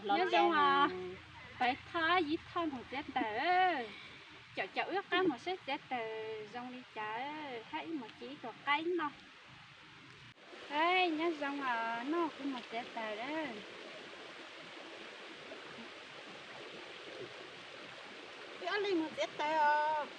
Nyob zoo, pais thoj yib thoj mus txiav taws. Caum caum wb qab mus saib txiav taws zoo li cas, hab ib mus cia ib tug qaib noj. Nyob zoo, noj kuv mus txiav taws lawm. Wb ob leeg mus txiav taws os.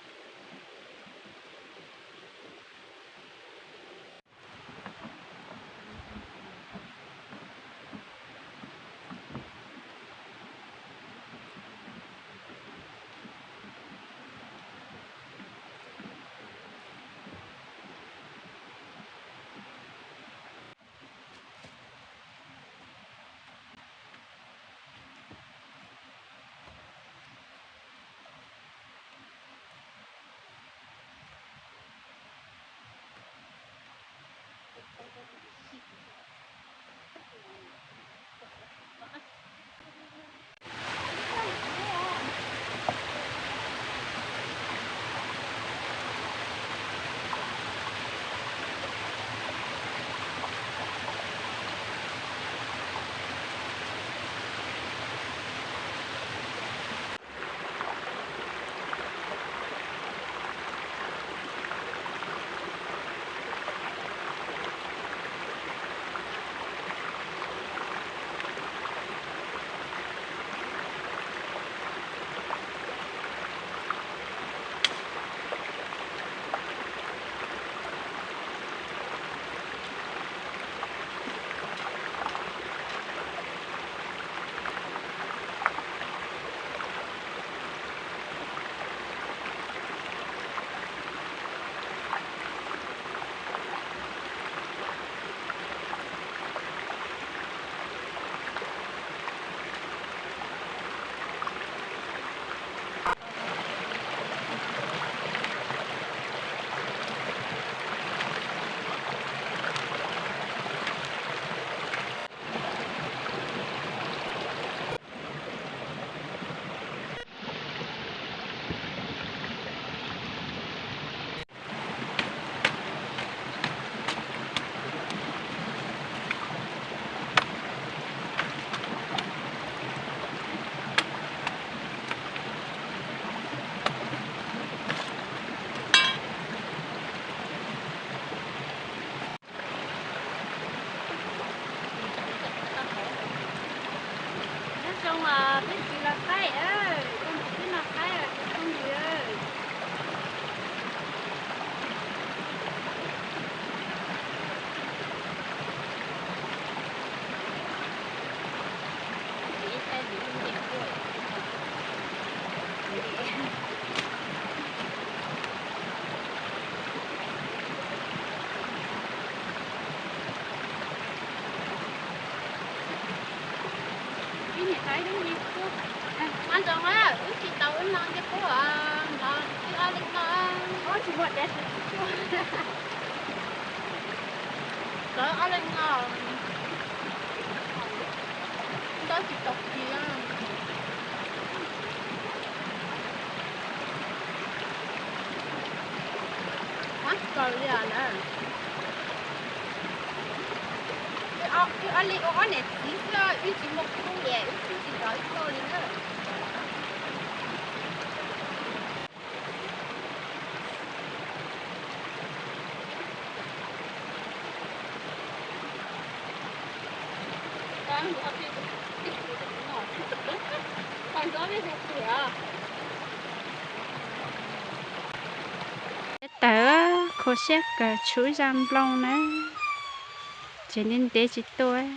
Nyob zoo, peb tsis los qaib, ua ntawm peb noj qaib, tus phooj ywg. Ib niam tais lub nce qub. Nyob zoo, wb tsis tau wb no nce qub, wb ob leeg no. Tsis muaj dab tsi. Lawv ob leeg no, ntaub tsis tau kiag. Ab, kaw li as na. Wb ob leeg ua ob niam txiv xwb, wb tsis muaj khub es wb tsis tau ib tug li na. Tawg kho siab kawg, tshuav zaj nplooj na, tseem ntev ntev tsis tuaj.